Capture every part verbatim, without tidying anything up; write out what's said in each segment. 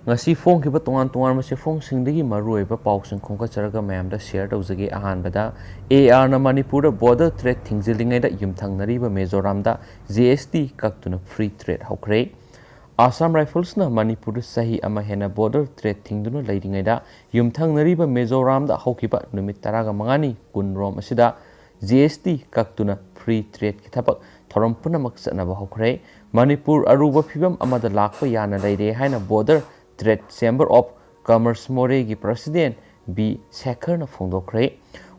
ꯉꯁꯤ ꯐꯣꯡꯈꯤꯕ ꯇꯣꯉꯥꯟ ꯇꯣꯉꯥꯟꯕ ꯆꯦꯐꯣꯡꯁꯤꯡꯗꯒꯤ ꯃꯔꯨꯑꯣꯏꯕ ꯄꯥꯎꯁꯤꯡ ꯈꯣꯝꯒꯠꯆꯔꯒ ꯃꯌꯥꯝꯗ ꯁꯤꯌꯔ ꯇꯧꯖꯒꯦ꯫ ꯑꯍꯥꯟꯕꯗ, ꯑꯦ ꯑꯥꯔꯅ ꯃꯅꯤꯄꯨꯔꯗ ꯕꯣꯔꯗꯔ ꯇ꯭ꯔꯦꯗ ꯊꯤꯡꯖꯤꯜꯂꯤꯉꯩꯗ ꯌꯨꯝꯊꯪꯅꯔꯤꯕ ꯃꯤꯖꯣꯔꯥꯝꯗ ꯖꯤ ꯑꯦꯁ ꯇꯤ ꯀꯛꯇꯨꯅ ꯐ꯭ꯔꯤ ꯇ꯭ꯔꯦꯗ ꯍꯧꯈ꯭ꯔꯦ꯫ ꯑꯁꯥꯝ ꯔꯥꯏꯐꯜꯁꯅ ꯃꯅꯤꯄꯨꯔꯗ ꯆꯍꯤ ꯑꯃ ꯍꯦꯟꯅ ꯕꯣꯔꯗꯔ ꯇ꯭ꯔꯦꯗ ꯊꯤꯡꯗꯨꯅ ꯂꯩꯔꯤꯉꯩꯗ ꯌꯨꯝꯊꯪꯅꯔꯤꯕ ꯃꯤꯖꯣꯔꯥꯝꯗ ꯍꯧꯈꯤꯕ ꯅꯨꯃꯤꯠ ꯇꯔꯥꯒ ꯃꯉꯥꯅꯤ ꯀꯨꯟꯔꯣꯝ ꯑꯁꯤꯗ ꯖꯤ ꯑꯦꯁ ꯇꯤ ꯀꯛꯇꯨꯅ ꯐ꯭ꯔꯤ ꯇ꯭ꯔꯦꯗꯀꯤ ꯊꯕꯛ ꯊꯧꯔꯝ ꯄꯨꯝꯅꯃꯛ ꯆꯠꯅꯕ ꯍꯧꯈ꯭ꯔꯦ꯫ ꯃꯅꯤꯄꯨꯔ ꯑꯔꯨꯕ ꯐꯤꯕꯝ ꯑꯃꯗ ꯂꯥꯛꯄ ꯌꯥꯅ ꯂꯩꯔꯦ ꯍꯥꯏꯅ border trade chamber of commerce ꯃꯣꯔꯦꯒꯤ ꯄ꯭ꯔꯁꯤꯗꯦꯟ ꯕꯤ ꯁꯦꯈꯔꯅ ꯐꯣꯡꯗꯣꯛꯈ꯭ꯔꯦ꯫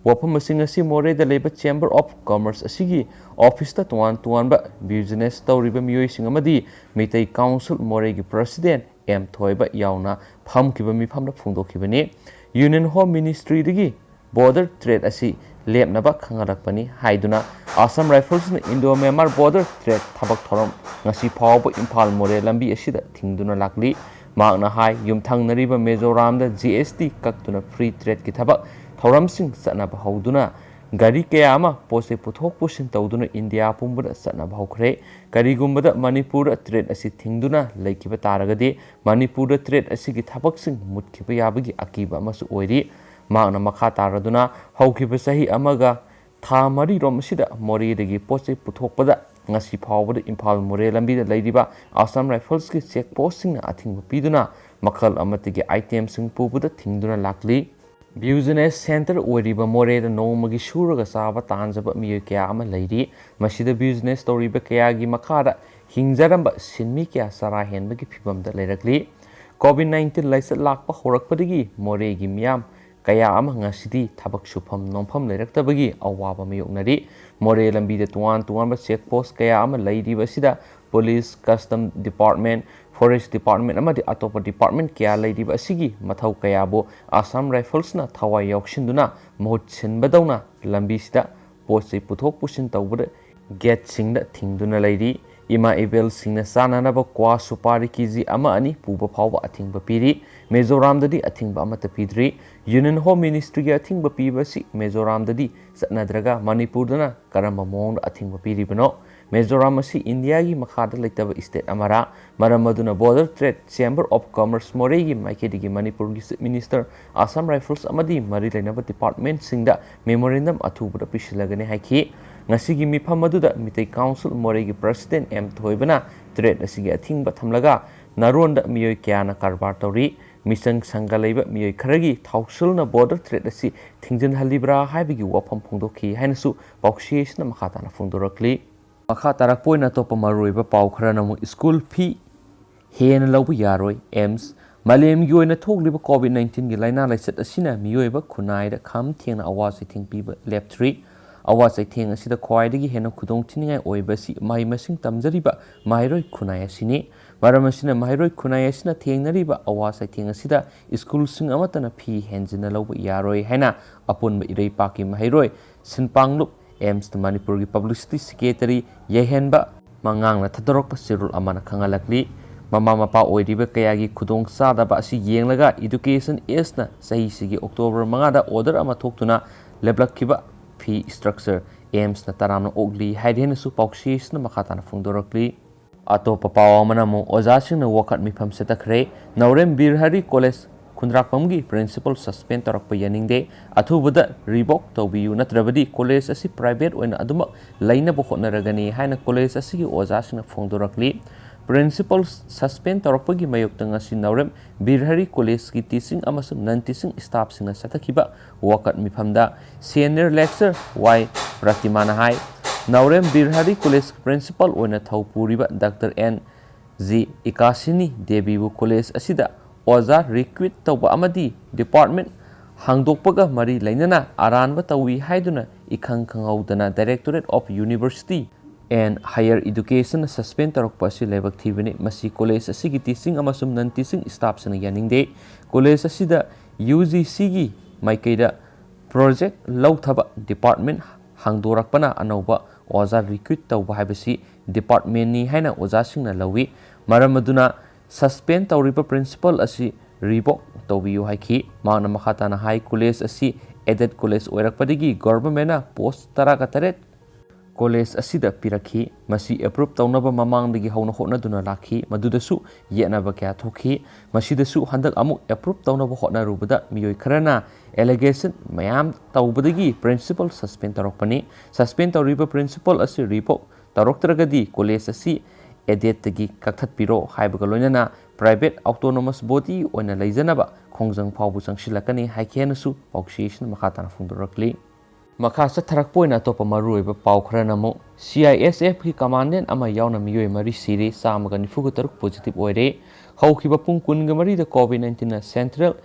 ꯋꯥꯐꯝꯁꯤꯡ ꯑꯁꯤ ꯃꯣꯔꯦꯗ ꯂꯩꯕ ꯆꯦꯝꯕꯔ ꯑꯣꯐ ꯀꯃꯔꯁ ꯑꯁꯤꯒꯤ ꯑꯣꯐꯤꯁꯇ ꯇꯣꯉꯥꯟ ꯇꯣꯉꯥꯟꯕ ꯕꯤꯖꯤꯅꯦꯁ ꯇꯧꯔꯤꯕ ꯃꯤꯑꯣꯏꯁꯤꯡ ꯑꯃꯗꯤ ꯃꯤꯇꯩ ꯀꯥꯎꯟꯁꯤꯜ ꯃꯣꯔꯦꯒꯤ ꯄ꯭ꯔꯁꯤꯗꯦꯟ ꯑꯦꯝ ꯊꯣꯏꯕ ꯌꯥꯎꯅ ꯐꯝꯈꯤꯕ ꯃꯤꯐꯝꯗ ꯐꯣꯡꯗꯣꯛꯈꯤꯕꯅꯤ꯫ ꯌꯨꯅꯤꯌꯟ ꯍꯣꯝ ꯃꯤꯅꯤꯁꯇ꯭ꯔꯤꯗꯒꯤ ꯕꯣꯔꯗꯔ ꯇ꯭ꯔꯦꯗ ꯑꯁꯤ ꯂꯦꯞꯅꯕ ꯈꯪꯍꯜꯂꯛꯄꯅꯤ ꯍꯥꯏꯗꯨꯅ ꯑꯁꯥꯝ ꯔꯥꯏꯐꯜꯁꯅ ꯏꯟꯗꯣ ꯃ꯭ꯌꯥꯟꯃꯥꯔ ꯕꯣꯔꯗꯔ ꯇ꯭ꯔꯦꯗ ꯊꯕꯛ ꯊꯧꯔꯝ ꯉꯁꯤ ꯐꯥꯎꯕ ꯏꯝꯐꯥꯜ ꯃꯣꯔꯦ ꯂꯝꯕꯤ ꯑꯁꯤꯗ ꯊꯤꯡꯗꯨꯅ ꯂꯥꯛꯂꯤ꯫ ꯃꯍꯥꯛꯅ ꯍꯥꯏ, ꯌꯨꯝꯊꯪꯅꯔꯤꯕ ꯃꯤꯖꯣꯔꯥꯝꯗ ꯖꯤ ꯑꯦꯁ ꯇꯤ ꯀꯛꯇꯨꯅ ꯐ꯭ꯔꯤ ꯇ꯭ꯔꯦꯗꯀꯤ ꯊꯕꯛ ꯊꯧꯔꯝꯁꯤꯡ ꯆꯠꯅꯕ ꯍꯧꯗꯨꯅ ꯒꯥꯔꯤ ꯀꯌꯥ ꯑꯃ ꯄꯣꯠ ꯆꯩ ꯄꯨꯊꯣꯛ ꯄꯨꯁꯤꯟ ꯇꯧꯗꯨꯅ ꯏꯟꯗꯤꯌꯥ ꯄꯨꯝꯕꯗ ꯆꯠꯅꯕ ꯍꯧꯈ꯭ꯔꯦ꯫ ꯀꯔꯤꯒꯨꯝꯕꯗ ꯃꯅꯤꯄꯨꯔꯗ ꯇ꯭ꯔꯦꯗ ꯑꯁꯤ ꯊꯤꯡꯗꯨꯅ ꯂꯩꯈꯤꯕ ꯇꯥꯔꯒꯗꯤ ꯃꯅꯤꯄꯨꯔꯗ ꯇ꯭ꯔꯦꯗ ꯑꯁꯤꯒꯤ ꯊꯕꯛꯁꯤꯡ ꯃꯨꯠꯈꯤꯕ ꯌꯥꯕꯒꯤ ꯑꯀꯤꯕ ꯑꯃꯁꯨ ꯑꯣꯏꯔꯤ꯫ ꯃꯍꯥꯛꯅ ꯃꯈꯥ ꯇꯥꯔꯗꯨꯅ ꯍꯧꯈꯤꯕ ꯆꯍꯤ ꯑꯃꯒ ꯊꯥ ꯃꯔꯤꯔꯣꯝ ꯑꯁꯤꯗ ꯃꯣꯔꯦꯗꯒꯤ ꯄꯣꯠ ꯆꯩ ꯄꯨꯊꯣꯛꯄꯗ ꯉꯁꯤ ꯐꯥꯎꯕꯗ ꯏꯝꯐꯥꯜ ꯃꯣꯔꯦ ꯂꯝꯕꯤꯗ ꯂꯩꯔꯤꯕ ꯑꯁꯥꯝ ꯔꯥꯏꯐꯜꯁꯀꯤ ꯆꯦꯛ ꯄꯣꯁꯁꯤꯡꯅ ꯑꯊꯤꯡꯕ ꯄꯤꯗꯨꯅ ꯃꯈꯜ ꯑꯃꯠꯇꯒꯤ ꯑꯥꯏꯇꯦꯝꯁꯤꯡ ꯄꯨꯕꯗ ꯊꯤꯡꯗꯨꯅ ꯂꯥꯛꯂꯤ꯫ ꯕꯤꯖꯤꯅꯦꯁ ꯁꯦꯟꯇꯔ ꯑꯣꯏꯔꯤꯕ ꯃꯣꯔꯦꯗ ꯅꯣꯡꯃꯒꯤ ꯁꯨꯔꯒ ꯆꯥꯕ ꯇꯥꯟꯖꯕ ꯃꯤꯑꯣꯏ ꯀꯌꯥ ꯑꯃ ꯂꯩꯔꯤ꯫ ꯃꯁꯤꯗ ꯕꯤꯖꯤꯅꯦꯁ ꯇꯧꯔꯤꯕ ꯀꯌꯥꯒꯤ ꯃꯈꯥꯗ ꯍꯤꯡꯖꯔꯝꯕ ꯁꯤꯟꯃꯤ ꯀꯌꯥ ꯆꯔꯥ ꯍꯦꯟꯕꯒꯤ ꯐꯤꯕꯝꯗ ꯂꯩꯔꯛꯂꯤ꯫ ꯀꯣꯚꯤꯗ ꯅꯥꯏꯟꯇꯤꯟ ꯂꯥꯏꯆꯠ ꯂꯥꯛꯄ ꯍꯧꯔꯛꯄꯗꯒꯤ ꯃꯣꯔꯦꯒꯤ ꯃꯤꯌꯥꯝ ꯀꯌꯥ ꯑꯃ ꯉꯁꯤꯗꯤ ꯊꯕꯛ ꯁꯨꯐꯝ ꯅꯣꯝꯐꯝ ꯂꯩꯔꯛꯇꯕꯒꯤ ꯑꯋꯥꯕ ꯃꯥꯌꯣꯛꯅꯔꯤ꯫ ꯃꯣꯔꯦ ꯂꯝꯕꯤꯗ ꯇꯣꯉꯥꯟ ꯇꯣꯉꯥꯟꯕ ꯆꯦꯛ ꯄꯣꯁ ꯀꯌꯥ ꯑꯃ ꯂꯩꯔꯤꯕ ꯑꯁꯤꯗ police, custom department, forest department ꯑꯃꯗꯤ ꯑꯇꯣꯞꯄ ꯗꯤꯄꯥꯔꯠꯃꯦꯟ ꯀꯌꯥ ꯂꯩꯔꯤꯕ ꯑꯁꯤꯒꯤ ꯃꯊꯧ ꯀꯌꯥꯕꯨ ꯑꯁꯥꯝ ꯔꯥꯏꯐꯜꯁꯅ ꯊꯋꯥꯏ ꯌꯥꯎꯁꯤꯟꯗꯨꯅ ꯃꯍꯨꯠ ꯁꯤꯟꯕꯗꯧꯅ ꯂꯝꯕꯤꯁꯤꯗ ꯄꯣꯠ ꯆꯩ ꯄꯨꯊꯣꯛ ꯄꯨꯁꯤꯟ ꯇꯧꯕꯗ ꯒꯦꯠꯁꯤꯡꯗ ꯊꯤꯡꯗꯨꯅ ꯂꯩꯔꯤ꯫ ꯏꯃꯥ ꯏꯕꯦꯜꯁꯤꯡꯅ ꯆꯥꯅꯅꯕ ꯀ꯭ꯋꯥ ꯁꯨꯄꯥꯔꯤ ꯀꯦ ꯖꯤ ꯑꯃ ꯑꯅꯤ ꯄꯨꯕ ꯐꯥꯎꯕ ꯑꯊꯤꯡꯕ ꯄꯤꯔꯤ꯫ ꯃꯤꯖꯣꯔꯥꯝꯗꯗꯤ ꯑꯊꯤꯡꯕ ꯑꯃꯠꯇ ꯄꯤꯗ꯭ꯔꯤ꯫ ꯌꯨꯅꯤꯌꯟ ꯍꯣꯝ ꯃꯤꯅꯤꯁꯇ꯭ꯔꯤꯒꯤ ꯑꯊꯤꯡꯕ ꯄꯤꯕ ꯑꯁꯤ ꯃꯤꯖꯣꯔꯥꯝꯗꯗꯤ ꯆꯠꯅꯗ꯭ꯔꯒ ꯃꯅꯤꯄꯨꯔꯗꯅ ꯀꯔꯝꯕ ꯃꯑꯣꯡꯗ ꯑꯊꯤꯡꯕ ꯄꯤꯔꯤꯕꯅꯣ? ꯃꯤꯖꯣꯔꯥꯝ ꯑꯁꯤ ꯏꯟꯗꯤꯌꯥꯒꯤ ꯃꯈꯥꯗ ꯂꯩꯇꯕ state ꯑꯃꯔꯥ? ꯃꯔꯝ ꯑꯗꯨꯅ Border Trade Chamber of Commerce ꯃꯣꯔꯦꯒꯤ ꯃꯥꯏꯀꯩꯗꯒꯤ ꯃꯅꯤꯄꯨꯔꯒꯤ Chief Minister, Assam Rifles ꯑꯃꯗꯤ ꯃꯔꯤ ꯂꯩꯅꯕ departmentꯁꯤꯡꯗ memorandum ꯑꯊꯨꯕꯗ ꯄꯤꯁꯤꯜꯂꯒꯅꯤ ꯍꯥꯏꯈꯤ꯫ ꯉꯁꯤꯒꯤ ꯃꯤꯐꯝ ꯑꯗꯨꯗ ꯃꯤꯇꯩ Council ꯃꯣꯔꯦꯒꯤ President ꯑꯦꯝ ꯊꯣꯏꯕꯅ trade ꯑꯁꯤꯒꯤ ꯑꯊꯤꯡꯕ ꯊꯝꯂꯒ ꯅꯥꯔꯣꯟꯗ ꯃꯤꯑꯣꯏ ꯀꯌꯥꯅ ꯀꯔꯕꯥꯔ ꯇꯧꯔꯤ꯫ ꯃꯤꯆꯪ ꯁꯪꯒ ꯂꯩꯕ ꯃꯤꯑꯣꯏ ꯈꯔꯒꯤ ꯊꯥꯎꯁꯤꯜꯅ border trade ꯑꯁꯤ ꯊꯤꯡꯖꯤꯟꯍꯜꯂꯤꯕ꯭ꯔꯥ ꯍꯥꯏꯕꯒꯤ ꯋꯥꯐꯝ ꯐꯣꯡꯗꯣꯛꯈꯤ ꯍꯥꯏꯅꯁꯨ ꯄꯥꯎꯆꯦꯁꯤꯅ ꯃꯈꯥ ꯇꯥꯅ ꯐꯣꯡꯗꯣꯔꯛꯂꯤ꯫ ꯃꯈꯥ ꯇꯥꯔꯛꯄ ꯑꯣꯏꯅ ꯑꯇꯣꯞꯄ ꯃꯔꯨꯑꯣꯏꯕ ꯄꯥꯎ ꯈꯔꯅ ꯑꯃꯨꯛ ꯁ꯭ꯀꯨꯜ ꯐꯤ ꯍꯦꯟꯅ ꯂꯧꯕ ꯌꯥꯔꯣꯏ, ꯑꯦꯝꯁ꯫ ꯃꯥꯂꯦꯝꯒꯤ ꯑꯣꯏꯅ ꯊꯣꯛꯂꯤꯕ COVID nineteenꯒꯤ ꯂꯥꯏꯅꯥ ꯂꯥꯏꯆꯠ ꯑꯁꯤꯅ ꯃꯤꯑꯣꯏꯕ ꯈꯨꯟꯅꯥꯏꯗ ꯈꯝ ꯊꯦꯡꯅ ꯑꯋꯥ ꯆꯩꯊꯦꯡ ꯄꯤꯕ ꯂꯦꯞꯇ꯭ꯔꯤ꯫ ꯑꯋꯥ ꯆꯩꯊꯦꯡ ꯑꯁꯤꯗ ꯈ꯭ꯋꯥꯏꯗꯒꯤ ꯍꯦꯟꯅ ꯈꯨꯗꯣꯡ ꯊꯤꯅꯤꯡꯉꯥꯏ ꯑꯣꯏꯕ ꯑꯁꯤ ꯃꯍꯩ ꯃꯁꯤꯡ ꯇꯝꯖꯔꯤꯕ ꯃꯍꯩꯔꯣꯏ ꯈꯨꯟꯅꯥꯏ ꯑꯁꯤꯅꯤ꯫ ꯃꯔꯝ ꯑꯁꯤꯅ ꯃꯍꯩꯔꯣꯏ ꯈꯨꯟꯅꯥꯏ ꯑꯁꯤꯅ ꯊꯦꯡꯅꯔꯤꯕ ꯑꯋꯥ ꯆꯩꯊꯦꯡ ꯑꯁꯤꯗ ꯁ꯭ꯀꯨꯜꯁꯤꯡ ꯑꯃꯠꯇꯅ ꯐꯤ ꯍꯦꯟꯖꯤꯟꯅ ꯂꯧꯕ ꯌꯥꯔꯣꯏ ꯍꯥꯏꯅ ꯑꯄꯨꯟꯕ ꯏꯔꯩꯄꯥꯛꯀꯤ ꯃꯍꯩꯔꯣꯏ ꯁꯤꯟꯄꯥꯡꯂꯨꯞ ꯑꯦꯝꯁꯇ ꯃꯅꯤꯄꯨꯔꯒꯤ publicity secretary ꯌꯥꯏꯍꯦꯟꯕ ꯃꯉꯥꯡꯅ ꯊꯥꯗꯣꯔꯛꯄ ꯆꯦꯔꯣꯜ ꯑꯃꯅ ꯈꯪꯍꯜꯂꯛꯂꯤ꯫ ꯃꯃꯥ ꯃꯄꯥ ꯑꯣꯏꯔꯤꯕ ꯀꯌꯥꯒꯤ ꯈꯨꯗꯣꯡꯆꯥꯗꯕ ꯑꯁꯤ ꯌꯦꯡꯂꯒ Education Ageꯅ ꯆꯍꯤꯁꯤꯒꯤ October ꯃꯉꯥꯗ order ꯑꯃ ꯊꯣꯛꯇꯨꯅ ꯂꯦꯞꯂꯛꯈꯤꯕ ꯐꯤ structure ꯑꯦꯝꯁꯅ ꯇꯔꯥꯝꯅ ꯑꯣꯛꯂꯤ ꯍꯥꯏꯔꯤ ꯍꯥꯏꯅꯁꯨ ꯄꯥꯎꯆꯦꯁꯤꯅ ꯃꯈꯥ ꯇꯥꯅ ꯐꯣꯡꯗꯣꯔꯛꯂꯤ꯫ ꯑꯇꯣꯞꯄ ꯄꯥꯎ ꯑꯃꯅ ꯑꯃꯨꯛ ꯑꯣꯖꯥꯁꯤꯡꯅ ꯋꯥꯀꯠ ꯃꯤꯐꯝ ꯆꯠꯊꯈ꯭ꯔꯦ꯫ ꯅꯥꯎꯔꯦꯝ ꯕꯤꯔ ꯍꯔꯤ ꯀꯣꯂꯦꯖ ꯈꯨꯟꯗ꯭ꯔꯥꯛꯄꯝꯒꯤ principal suspend ꯇꯧꯔꯛꯄ ꯌꯥꯅꯤꯡꯗꯦ꯫ ꯑꯊꯨꯕꯗ revoke ꯇꯧꯕꯤꯌꯨ, ꯅꯠꯇ꯭ꯔꯕꯗꯤ ꯀꯣꯂꯦꯖ ꯑꯁꯤ private ꯑꯣꯏꯅ ꯑꯗꯨꯃꯛ ꯂꯩꯅꯕ ꯍꯣꯠꯅꯔꯒꯅꯤ ꯍꯥꯏꯅ ꯀꯣꯂꯦꯖ ꯑꯁꯤꯒꯤ ꯑꯣꯖꯥꯁꯤꯡꯅ ꯐꯣꯡꯗꯣꯔꯛꯂꯤ꯫ Principal suspend ꯇꯧꯔꯛꯄꯒꯤ ꯃꯥꯌꯣꯛꯇ ꯉꯁꯤ ꯅꯥꯎꯔꯦꯝ ꯕꯤꯔ ꯍꯔꯤ ꯀꯣꯂꯦꯖꯀꯤ teaching ꯑꯃꯁꯨꯡ non teaching staffꯁꯤꯡꯅ ꯆꯠꯊꯈꯤꯕ ꯋꯥꯀꯠ ꯃꯤꯐꯝꯗ senior lecturer ꯋꯥꯏ ꯄ꯭ꯔꯇꯤꯃꯥꯅ ꯍꯥꯏ, ꯅꯥꯎꯔꯦꯝ ꯕꯤꯔ ꯍꯔꯤ ꯀꯣꯂꯦꯖ principal ꯑꯣꯏꯅ ꯊꯧ ꯄꯨꯔꯤꯕ ꯗꯥꯛꯇꯔ ꯑꯦꯟ ꯖꯤ ꯏꯀꯥꯁꯤꯅꯤ ꯗꯦꯕꯤꯕꯨ ꯀꯣꯂꯦꯖ ꯑꯁꯤꯗ ꯑꯣꯖꯥ recruit ꯇꯧꯕ ꯑꯃꯗꯤ department ꯍꯥꯡꯗꯣꯛꯄꯒ ꯃꯔꯤ ꯂꯩꯅꯅ ꯑꯔꯥꯟꯕ ꯇꯧꯏ ꯍꯥꯏꯗꯨꯅ ꯏꯈꯪ ꯈꯪꯍꯧꯗꯅ Directorate of University and Higher Educationꯅ suspend ꯇꯧꯔꯛꯄ ꯑꯁꯤ ꯂꯥꯏꯕꯛ ꯊꯤꯕꯅꯤ꯫ ꯃꯁꯤ ꯀꯣꯂꯦꯖ ꯑꯁꯤꯒꯤ teaching ꯑꯃꯁꯨꯡ non teaching staffꯁꯤꯡꯅ ꯌꯥꯅꯤꯡꯗꯦ꯫ ꯀꯣꯂꯦꯖ ꯑꯁꯤꯗ UGCꯒꯤ ꯃꯥꯏꯀꯩꯗ project ꯂꯧꯊꯕ department ꯍꯥꯡꯗꯣꯔꯛꯄꯅ ꯑꯅꯧꯕ ꯑꯣꯖꯥ recruit ꯇꯧꯕ ꯍꯥꯏꯕꯁꯤ departmentꯅꯤ ꯍꯥꯏꯅ ꯑꯣꯖꯥꯁꯤꯡꯅ ꯂꯧꯏ꯫ ꯃꯔꯝ ꯑꯗꯨꯅ suspend ꯇꯧꯔꯤꯕ principal ꯑꯁꯤ revoke ꯇꯧꯕꯤꯌꯨ ꯍꯥꯏꯈꯤ꯫ ꯃꯍꯥꯛꯅ ꯃꯈꯥ ꯇꯥꯅ ꯍꯥꯏ, ꯀꯣꯂꯦꯖ ꯑꯁꯤ aided ꯀꯣꯂꯦꯖ ꯑꯣꯏꯔꯛꯄꯗꯒꯤ governmentꯅ post ꯇꯔꯥꯒ ꯇꯔꯦꯠ ꯀꯣꯂꯦꯖ ꯑꯁꯤꯗ ꯄꯤꯔꯛꯈꯤ꯫ ꯃꯁꯤ ꯑꯦꯄ꯭ꯔꯨꯞ ꯇꯧꯅꯕ ꯃꯃꯥꯡꯗꯒꯤ ꯍꯧꯅ ꯍꯣꯠꯅꯗꯨꯅ ꯂꯥꯛꯈꯤ꯫ ꯃꯗꯨꯗꯁꯨ ꯌꯦꯠꯅꯕ ꯀꯌꯥ ꯊꯣꯛꯈꯤ꯫ ꯃꯁꯤꯗꯁꯨ ꯍꯟꯗꯛ ꯑꯃꯨꯛ ꯑꯦꯄ꯭ꯔꯨꯞ ꯇꯧꯅꯕ ꯍꯣꯠꯅꯔꯨꯕꯗ ꯃꯤꯑꯣꯏ ꯈꯔꯅ ꯑꯦꯂꯤꯒꯦꯁꯟ ꯃꯌꯥꯝ ꯇꯧꯕꯗꯒꯤ ꯄ꯭ꯔꯤꯟꯁꯤꯄꯜ ꯁꯁꯄꯦꯟ ꯇꯧꯔꯛꯄꯅꯤ꯫ ꯁꯁꯄꯦꯟ ꯇꯧꯔꯤꯕ ꯄ꯭ꯔꯤꯟꯁꯤꯄꯜ ꯑꯁꯤ ꯔꯤꯚꯣꯛ ꯇꯧꯔꯛꯇ꯭ꯔꯒꯗꯤ ꯀꯣꯂꯦꯖ ꯑꯁꯤ ꯑꯦꯗꯦꯠꯇꯒꯤ ꯀꯛꯊꯠꯄꯤꯔꯣ ꯍꯥꯏꯕꯒ ꯂꯣꯏꯅꯅ ꯄ꯭ꯔꯥꯏꯚꯦꯠ ꯑꯣꯇꯣꯅꯣꯃꯁ ꯕꯣꯗꯤ ꯑꯣꯏꯅ ꯂꯩꯖꯅꯕ ꯈꯣꯡꯖꯪ ꯐꯥꯎꯕ ꯆꯪꯁꯤꯜꯂꯛꯀꯅꯤ ꯍꯥꯏꯈꯤ ꯍꯥꯏꯅꯁꯨ ꯄꯥꯎꯆꯦ ꯑꯁꯤꯅ ꯃꯈꯥ ꯇꯥꯅ ꯐꯣꯡꯗꯣꯔꯛꯂꯤ꯫ ꯃꯈꯥ ꯆꯠꯊꯔꯛꯄ ꯑꯣꯏꯅ ꯑꯇꯣꯞꯄ ꯃꯔꯨꯑꯣꯏꯕ ꯄꯥꯎ ꯈꯔꯅ ꯑꯃꯨꯛ ꯁꯤ ꯑꯥꯏ ꯑꯦꯁ ꯑꯦꯐꯀꯤ ꯀꯃꯥꯟꯗꯦꯟ ꯑꯃ ꯌꯥꯎꯅ ꯃꯤꯑꯣꯏ ꯃꯔꯤ ꯁꯤꯔꯦ, ꯆꯥꯝꯃꯒ ꯅꯤꯐꯨꯒ ꯇꯔꯨꯛ ꯄꯣꯖꯤꯇꯤꯚ ꯑꯣꯏꯔꯦ꯫ ꯍꯧꯈꯤꯕ ꯄꯨꯡ ꯀꯨꯟꯒ ꯃꯔꯤꯗ ꯀꯣꯚꯤꯗ ꯅꯥꯏꯟꯇꯤꯟꯅ central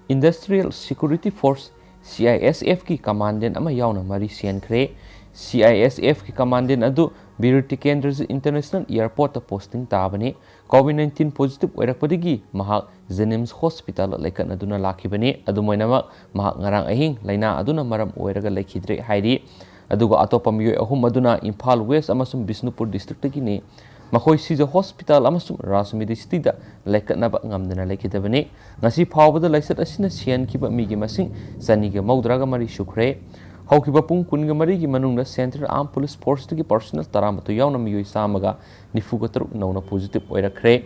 industrial security force, C I S ꯑꯦꯐꯀꯤ commandant ꯑꯃ ꯌꯥꯎꯅ ꯃꯔꯤ ꯁꯤꯍꯟꯈ꯭ꯔꯦ꯫ ꯁꯤ ꯑꯥꯏ ꯑꯦꯁ ꯑꯦꯐꯀꯤ ꯀꯃꯥꯟꯗꯦꯟ ꯑꯗꯨ ꯕꯤꯔ ꯇꯤꯀꯦꯟꯗ꯭ꯔꯖꯤꯠ ꯏꯟꯇꯔꯅꯦꯁꯅꯦꯜ ꯑꯦꯌꯔꯄꯣꯔꯠꯇ ꯄꯣꯁꯇꯤꯡ ꯇꯥꯕꯅꯤ꯫ ꯀꯣꯚꯤꯗ ꯅꯥꯏꯟꯇꯤꯟ ꯄꯣꯖꯤꯇꯤꯚ ꯑꯣꯏꯔꯛꯄꯗꯒꯤ ꯃꯍꯥꯛ ꯖꯦꯅꯤꯝꯁ ꯍꯣꯁꯄꯤꯇꯥꯜꯗ ꯂꯩꯈꯠꯅꯗꯨꯅ ꯂꯥꯛꯈꯤꯕꯅꯤ꯫ ꯑꯗꯨꯝ ꯑꯣꯏꯅꯃꯛ, ꯃꯍꯥꯛ ꯉꯔꯥꯡ ꯑꯍꯤꯡ ꯂꯥꯏꯅꯥ ꯑꯗꯨꯅ ꯃꯔꯝ ꯑꯣꯏꯔꯒ ꯂꯩꯈꯤꯗ꯭ꯔꯦ ꯍꯥꯏꯔꯤ꯫ ꯑꯗꯨꯒ ꯑꯇꯣꯞꯄ ꯃꯤꯑꯣꯏ ꯑꯍꯨꯝ ꯑꯗꯨꯅ ꯏꯝꯐꯥꯜ ꯋꯦꯁ ꯑꯃꯁꯨꯡ ꯕꯤꯁꯅꯨꯄꯨꯔ ꯗꯤꯁꯇ꯭ꯔꯤꯛꯇꯒꯤꯅꯤ꯫ ꯃꯈꯣꯏ ꯁꯤꯖ ꯍꯣꯁꯄꯤꯇꯥꯜ ꯑꯃꯁꯨꯡ ꯔꯥꯖꯃꯤꯗꯤ ꯁꯤꯇꯤꯗ ꯂꯩꯈꯠꯅꯕ ꯉꯝꯗꯅ ꯂꯩꯈꯤꯗꯕꯅꯤ꯫ ꯉꯁꯤ ꯐꯥꯎꯕꯗ ꯂꯥꯏꯆꯠ ꯑꯁꯤꯅ ꯁꯤꯍꯟꯈꯤꯕ ꯃꯤꯒꯤ ꯃꯁꯤꯡ ꯆꯅꯤꯒ ꯃꯧꯗ꯭ꯔꯥꯒ ꯃꯔꯤ ꯁꯨꯈ꯭ꯔꯦ꯫ ꯍꯧꯈꯤꯕ ꯄꯨꯡ ꯀꯨꯟꯒ ꯃꯔꯤꯒꯤ ꯃꯅꯨꯡꯗ ꯁꯦꯟꯇ꯭ꯔꯦꯜ ꯑꯥꯔꯝ ꯄꯨꯂꯤꯁ ꯐꯣꯔꯁꯇꯒꯤ ꯄꯔꯁꯣꯅꯦꯜ ꯇꯔꯥꯃꯥꯊꯣꯏ ꯌꯥꯎꯅ ꯃꯤꯑꯣꯏ ꯆꯥꯝꯃꯒ ꯅꯤꯐꯨꯒ ꯇꯔꯨꯛ ꯅꯧꯅ ꯄꯣꯖꯤꯇꯤꯚ ꯑꯣꯏꯔꯛꯈ꯭ꯔꯦ꯫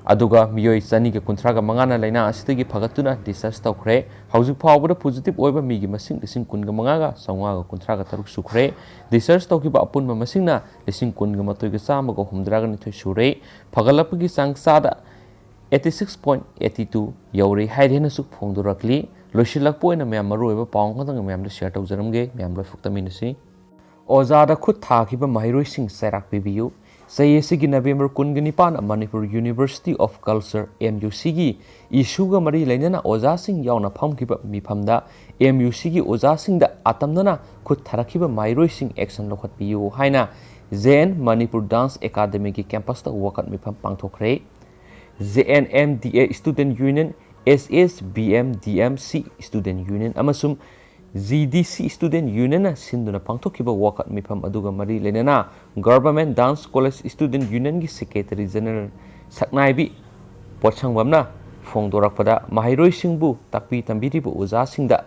ꯑꯗꯨꯒ ꯃꯤꯑꯣꯏ ꯆꯅꯤꯒ ꯀꯨꯟꯊ꯭ꯔꯥꯒ ꯃꯉꯥꯅ ꯂꯥꯏꯅꯥ ꯑꯁꯤꯗꯒꯤ ꯐꯒꯠꯇꯨꯅ ꯗꯤꯁꯆꯥꯔꯖ ꯇꯧꯈ꯭ꯔꯦ꯫ ꯍꯧꯖꯤꯛ ꯐꯥꯎꯕꯗ ꯄꯣꯖꯤꯇꯤꯚ ꯑꯣꯏꯕ ꯃꯤꯒꯤ ꯃꯁꯤꯡ ꯂꯤꯁꯤꯡ ꯀꯨꯟꯒ ꯃꯉꯥꯒ ꯆꯥꯝꯃꯉꯥꯒ ꯀꯨꯟꯊ꯭ꯔꯥꯒ ꯇꯔꯨꯛ ꯁꯨꯈ꯭ꯔꯦ꯫ ꯗꯤꯁꯆꯥꯔꯖ ꯇꯧꯈꯤꯕ ꯑꯄꯨꯟꯕ ꯃꯁꯤꯡꯅ ꯂꯤꯁꯤꯡ ꯀꯨꯟꯒ ꯃꯥꯊꯣꯏꯒ ꯆꯥꯝꯃꯒ ꯍꯨꯝꯗ꯭ꯔꯥꯒ ꯅꯤꯊꯣꯏ ꯁꯨꯔꯦ꯫ ꯐꯒꯠꯂꯛꯄꯒꯤ ꯆꯥꯡ ꯆꯥꯗ eighty six point eighty two ꯌꯧꯔꯦ ꯍꯥꯏꯔꯦꯅꯁꯨ ꯐꯣꯡꯗꯣꯔꯛꯂꯤ꯫ ꯂꯣꯏꯁꯤꯜꯂꯛꯄ ꯑꯣꯏꯅ ꯃꯌꯥꯝ ꯃꯔꯨꯑꯣꯏꯕ ꯄꯥꯎ ꯑꯃꯈꯛꯇꯪ ꯃꯌꯥꯝꯗ ꯁꯤꯌꯔ ꯇꯧꯖꯔꯝꯒꯦ꯫ ꯃꯌꯥꯝ ꯂꯣꯏ ꯐꯨꯛꯇꯃꯤꯟꯅꯁꯤ꯫ ꯑꯣꯖꯥꯗ ꯈꯨꯠ ꯊꯥꯈꯤꯕ ꯃꯍꯩꯔꯣꯏꯁꯤꯡ ꯆꯩꯔꯥꯛ ꯄꯤꯕꯤꯌꯨ꯫ ꯆꯍꯤ ꯑꯁꯤꯒꯤ ꯅꯕꯦꯝꯕꯔ ꯀꯨꯟꯒ ꯅꯤꯄꯥꯟ Manipur University of Culture, M U C ꯒꯤ ꯏꯁꯨꯒ ꯃꯔꯤ ꯂꯩꯅꯅ ꯑꯣꯖꯥꯁꯤꯡ ꯌꯥꯎꯅ ꯐꯝꯈꯤꯕ ꯃꯤꯐꯝꯗ M U C ꯒꯤ ꯑꯣꯖꯥꯁꯤꯡꯗ ꯑꯇꯝꯅꯅ ꯈꯨꯠ ꯊꯥꯔꯛꯈꯤꯕ ꯃꯍꯩꯔꯣꯏꯁꯤꯡ ꯑꯦꯛꯁꯟ ꯂꯧꯈꯠꯄꯤꯌꯨ ꯍꯥꯏꯅ J N Manipur Dance Academy ꯒꯤ ꯀꯦꯝꯄꯁꯇ ꯋꯥꯀꯠ ꯃꯤꯐꯝ ꯄꯥꯡꯊꯣꯛꯈ꯭ꯔꯦ꯫ J N M D A Student Union, S S B M D M C Student Union ꯑꯃꯁꯨꯡ G D C Student Union ꯅ ꯁꯤꯟꯗꯨꯅ ꯄꯥꯡꯊꯣꯛꯈꯤꯕ ꯋꯥꯀꯠ ꯃꯤꯐꯝ ꯑꯗꯨꯒ ꯃꯔꯤ ꯂꯩꯅꯅ Government Dance College Student Union ꯒꯤ Secretary General ꯁꯛꯅꯥꯏꯕꯤ ꯄꯣꯠꯁꯪꯕꯝꯅ ꯐꯣꯡꯗꯣꯔꯛꯄꯗ, ꯃꯍꯩꯔꯣꯏꯁꯤꯡꯕꯨ ꯇꯥꯛꯄꯤ ꯇꯝꯕꯤꯔꯤꯕ ꯑꯣꯖꯥꯁꯤꯡꯗ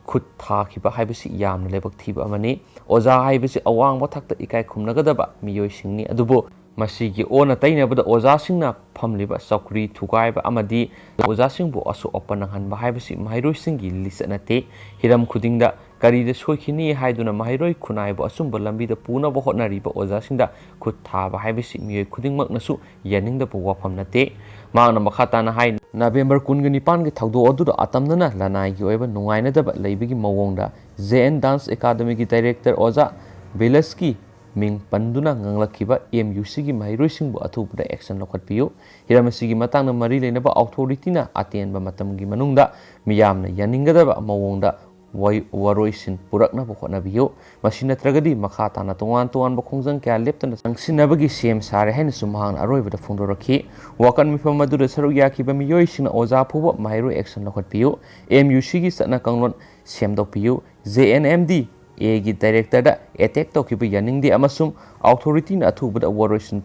ꯈꯨꯠ ꯊꯥꯈꯤꯕ ꯍꯥꯏꯕꯁꯤ ꯌꯥꯝꯅ ꯂꯥꯏꯕꯛ ꯊꯤꯕ ꯑꯃꯅꯤ꯫ ꯑꯣꯖꯥ ꯍꯥꯏꯕꯁꯤ ꯑꯋꯥꯡꯕ ꯊꯥꯛꯇ ꯏꯀꯥꯏ ꯈꯨꯝꯅꯒꯗꯕ ꯃꯤꯑꯣꯏꯁꯤꯡꯅꯤ, ꯑꯗꯨꯕꯨ ꯃꯁꯤꯒꯤ ꯑꯣꯟꯅ ꯇꯩꯅꯕꯗ ꯑꯣꯖꯥꯁꯤꯡꯅ ꯐꯝꯂꯤꯕ ꯆꯧꯀ꯭ꯔꯤ ꯊꯨꯒꯥꯏꯕ ꯑꯃꯗꯤ ꯑꯣꯖꯥꯁꯤꯡꯕꯨ ꯑꯁꯣꯛ ꯑꯄꯟ ꯅꯪꯍꯟꯕ ꯍꯥꯏꯕꯁꯤ ꯃꯍꯩꯔꯣꯏꯁꯤꯡꯒꯤ ꯂꯤꯆꯠ ꯅꯠꯇꯦ꯫ ꯍꯤꯔꯝ ꯈꯨꯗꯤꯡꯗ ꯀꯔꯤꯗ ꯁꯣꯏꯈꯤꯅꯤ ꯍꯥꯏꯗꯨꯅ ꯃꯍꯩꯔꯣꯏ ꯈꯨꯟꯅꯥꯏꯕꯨ ꯑꯆꯨꯝꯕ ꯂꯝꯕꯤꯗ ꯄꯨꯅꯕ ꯍꯣꯠꯅꯔꯤꯕ ꯑꯣꯖꯥꯁꯤꯡꯗ ꯈꯨꯠ ꯊꯥꯕ ꯍꯥꯏꯕꯁꯤ ꯃꯤꯑꯣꯏ ꯈꯨꯗꯤꯡꯃꯛꯅꯁꯨ ꯌꯥꯅꯤꯡꯗꯕ ꯋꯥꯐꯝ ꯅꯠꯇꯦ꯫ ꯃꯍꯥꯛꯅ ꯃꯈꯥ ꯇꯥꯅ ꯍꯥꯏ, ꯅꯕꯦꯝꯕꯔ ꯀꯨꯟꯒ ꯅꯤꯄꯥꯟꯒꯤ ꯊꯧꯗꯣꯛ ꯑꯗꯨꯗ ꯑꯇꯝꯅꯅ ꯂꯅꯥꯏꯒꯤ ꯑꯣꯏꯕ ꯅꯨꯡꯉꯥꯏꯅꯗꯕ ꯂꯩꯕꯒꯤ ꯃꯑꯣꯡꯗ ꯖꯦ ꯑꯦꯟ ꯗꯥꯟꯁ ꯑꯦꯀꯥꯗꯃꯤꯒꯤ ꯗꯥꯏꯔꯦꯛꯇꯔ ꯑꯣꯖꯥ ꯕꯤꯂꯁꯀꯤ ꯃꯤꯡ ꯄꯟꯗꯨꯅ ꯉꯥꯡꯂꯛꯈꯤꯕ ꯑꯦꯝ ꯌꯨ ꯁꯤꯒꯤ ꯃꯍꯩꯔꯣꯏꯁꯤꯡꯕꯨ ꯑꯊꯨꯕꯗ action ꯂꯧꯈꯠꯄꯤꯌꯨ꯫ ꯍꯤꯔꯝ ꯑꯁꯤꯒꯤ ꯃꯇꯥꯡꯗ ꯃꯔꯤ ꯂꯩꯅꯕ ꯑꯣꯊꯣꯔꯤꯇꯤꯅ ꯑꯇꯦꯟꯕ ꯃꯇꯝꯒꯤ ꯃꯅꯨꯡꯗ ꯃꯤꯌꯥꯝꯅ ꯌꯥꯅꯤꯡꯒꯗꯕ ꯃꯑꯣꯡꯗ ꯋꯥ-, ꯋꯥꯔꯣꯏꯁꯤꯟ ꯄꯨꯔꯛꯅꯕ ꯍꯣꯠꯅꯕꯤꯌꯨ꯫ ꯃꯁꯤ ꯅꯠꯇ꯭ꯔꯒꯗꯤ ꯃꯈꯥ ꯇꯥꯅ ꯇꯣꯉꯥꯟ ꯇꯣꯉꯥꯟꯕ ꯈꯣꯡꯖꯪ ꯀꯌꯥ ꯂꯦꯞꯇꯅ ꯆꯪꯁꯤꯟꯅꯕꯒꯤ ꯁꯦꯝ ꯁꯥꯔꯦ ꯍꯥꯏꯅꯁꯨ ꯃꯍꯥꯛꯅ ꯑꯔꯣꯏꯕꯗ ꯐꯣꯡꯗꯣꯔꯛꯈꯤ꯫ ꯋꯥꯀꯠ ꯃꯤꯐꯝ ꯑꯗꯨꯗ ꯁꯔꯨꯛ ꯌꯥꯈꯤꯕ ꯃꯤꯑꯣꯏꯁꯤꯡꯅ ꯑꯣꯖꯥ ꯐꯥꯎꯕ ꯃꯍꯩꯔꯣꯏ action ꯂꯧꯈꯠꯄꯤꯌꯨ, ꯑꯦꯝ ꯌꯨ ꯁꯤꯒꯤ ꯆꯠꯅ ꯀꯥꯡꯂꯣꯟ ꯁꯦꯝꯗꯣꯛꯄꯤꯌꯨ, ꯖꯦ ꯑꯦꯟ ꯑꯦꯝ ꯗꯤ ꯑꯦꯒꯤ ꯗꯥꯏꯔꯦꯛꯇꯔꯗ attack ꯇꯧꯈꯤꯕ ꯌꯥꯅꯤꯡꯗꯦ ꯑꯃꯁꯨꯡ ꯑꯣꯊꯣꯔꯤꯇꯤꯅ ꯑꯊꯨꯕꯗ ꯋꯥꯔꯣꯏꯁꯤꯟ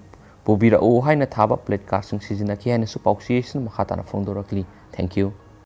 ꯄꯨꯕꯤꯔꯛꯎ ꯍꯥꯏꯅ ꯊꯥꯕ placardꯁꯤꯡ ꯁꯤꯖꯤꯟꯅꯈꯤ ꯍꯥꯏꯅꯁꯨ ꯄꯥꯎꯆꯦꯁꯤꯅ ꯃꯈꯥ ꯇꯥꯅ ꯐꯣꯡꯗꯣꯔꯛꯂꯤ꯫ Thank you꯫